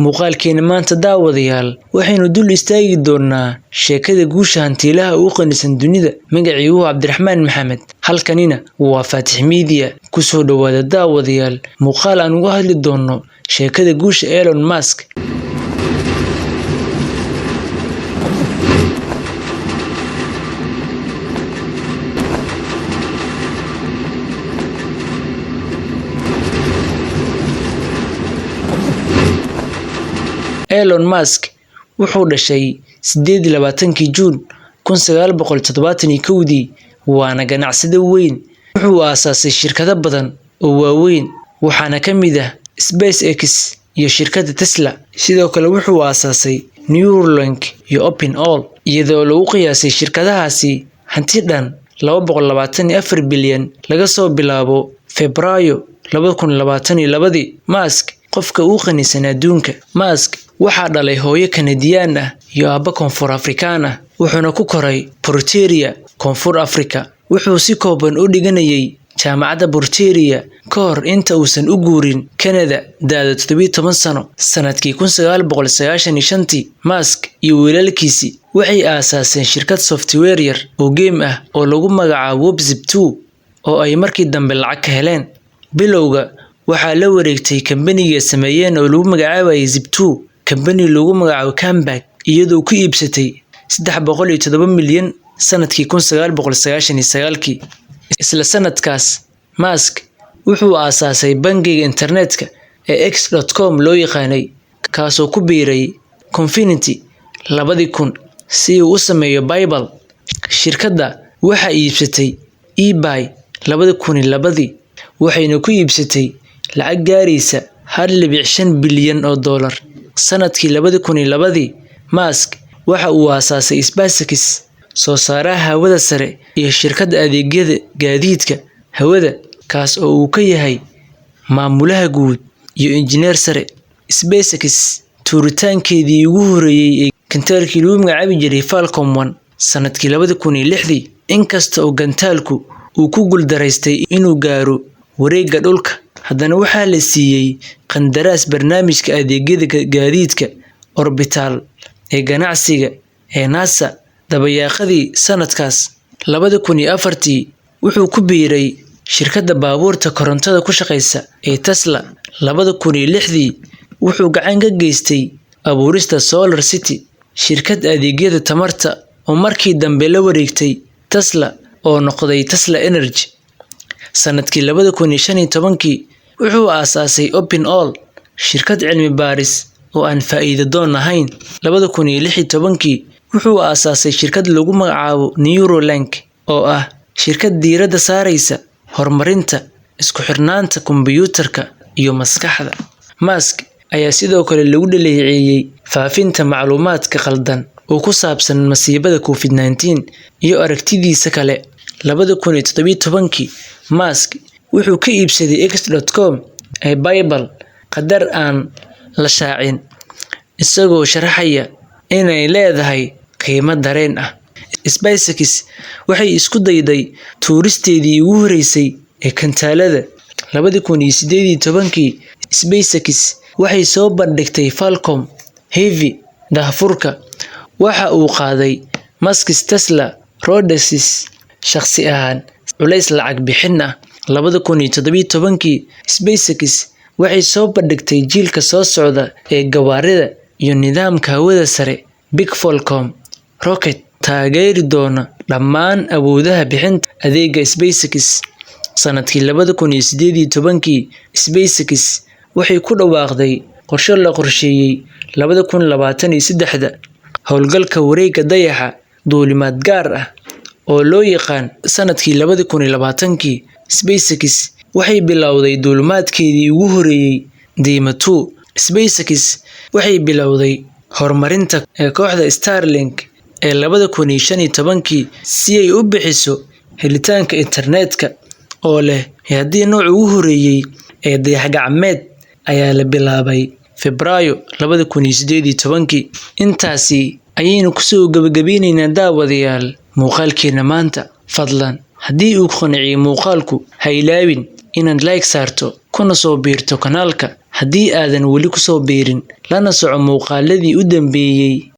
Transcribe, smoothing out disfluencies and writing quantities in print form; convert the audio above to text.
Muuqaalkeena maanta daawadayaal, waxaynu dul istaagi doonaa sheekada guusha hantiilaha ugu qanisan dunida. Magacaygu waa Cabdiraxmaan Maxamed, halkanina waa Faatix Media. Kusoo dhawaada daawadayaal muuqaal aan uga hadli doono sheekada guusha Elon Musk. Elon Musk wuxuu dhashay 28-kii Juun 1971-dii, waana ganacsade weyn. Wuxuu aasaasay shirkado badan oo waaweyn, waxaana ka mid ah SpaceX iyo shirkadda Tesla. Sidoo kale wuxuu aasaasay Neuralink iyo OpenAI, iyadoo lagu qiyaasay shirkadahaasi hanti dhan 224 bilyan laga soo bilaabo Febraayo 2022. Musk, qofka ugu qanisan adduunka. Musk waxaa dhalay hooyo Kanadiyaan ah iyo aabbo Koonfur Afrikaan ah, wuxuuna ku koray Pretoria, Koonfur Afrika. Wuxuu si kooban u dhiganayay jaamacadda Pretoria ka hor inta uusan u guurin Kanada da'da 17 sano. Sanadkii 1995-tii, Musk iyo walaalkiis waxay aasaaseen shirkad software yar oo game ah oo lagu magacaabo Webzip2, oo ay markii dambe lacag ka heleen. Bilowga waxaa la wareegtay kambaniga sameeyeen oo lagu magacaabayay Zip2, kambani lagu magacaabo Comeback, iyadoo ku iibsatay 307 milyan sanadkii 1999-kii. Isla sanadkaas, Musk wuxuu aasaasay bangiga internetka ee X.com loo yaqaanay, kaasoo ku biiray Confinity 2000 si uu u sameeyo PayPal. Shirkadda waxaa iibsatay eBay 2002-dii, waxayna ku iibsatay lacag gaaraysa $1.5 bilyan. Sanadkii 2002-dii, Musk waxa uu aasaasay SpaceX, soo saaraha hawada sare iyo shirkadda adeegyada gaadiidka hawada, kaas oo uu ka yahay maamulaha guud iyo injineer sare. SpaceX tuuritaankeedii ugu horreeyay ee gantaalkii lagu magacaabi jiray Falcon 1 sanadkii 2006-dii, inkasta oo gantaalku uu ku guuldareystay inuu gaaro wareegga dhulka, haddana waxaa la siiyay qandaraas barnaamijka adeegyada gaadiidka orbital ee ganacsiga ee NASA dabayaaqadii sanadkaas. 2004-tii, wuxuu ku biiray shirkadda baabuurta korontada ku shaqeysa ee Tesla. 2006-dii, wuxuu gacan ka geystay abuurista Solar City, shirkad adeegyada tamarta oo markii dambe la wareegtay Tesla oo noqday Tesla Energy. Sanadkii 2015-kii, wuxuu aasaasay OpenAI, shirkad cilmi baaris oo aan faa'iido doon ahayn. 2016-kii, wuxuu aasaasay shirkad lagu magacaabo Neuralink, oo ah shirkad diiradda saaraysa horumarinta isku xirnaanta kombiyuutarka iyo maskaxda. Musk ayaa sidoo kale lagu dhaleeceeyay faafinta macluumaadka khaldan oo ku saabsan masiibada COVID-19 iyo aragtidiisa kale. 2017-kii, Musk wuxuu ka iibsaday X.com ee PayPal qadar aan la shaacin, isagoo sharaxaya inay leedahay qiime dareen ah. SpaceX waxay isku dayday tuuristeedii ugu horreysay ee gantaalada 2018-kii. SpaceX waxay soo bandhigtay Falcon Heavy. Daahfurka waxa uu qaaday Musk's Tesla Roadster shakhsi ahaan culays lacag bixin ah. 2017-kii, SpaceX waxay soo bandhigtay jiilka soo socda ee gawaarida iyo nidaamka hawada sare Big Falcon Rocket, taageeri doona dhammaan awoodaha bixinta adeegga SpaceX. Sanadkii 2018-kii, SpaceX waxay ku dhawaaqday qorshe la qorsheeyay 2023-da hawlgalka wareegga dayaxa duulimaad gaar ah oo loo yaqaan. Sanadkii 2020-kii, SpaceX waxay bilowday duulimaadkeedii ugu horreeyay Dima 2. SpaceX waxay bilowday horumarinta kooxda Starlink ee 2015-kii si ay u bixiso helitaanka internetka oo leh haddii nooca ugu horreeyay ee dayax-gacmeed ayaa la bilaabay Febraayo 2018-kii. Intaasi ayaynu kusoo gabagabeyneynaa daawadayaal muuqaalkeena maanta. Fadlan haddii uu ku qanciyay muuqaalku, ha ilaawin inaad like saarto kuna soo biirto kanaalka. Haddii aadan weli ku soo biirin, lana soco muuqaaladii u dambeeyay.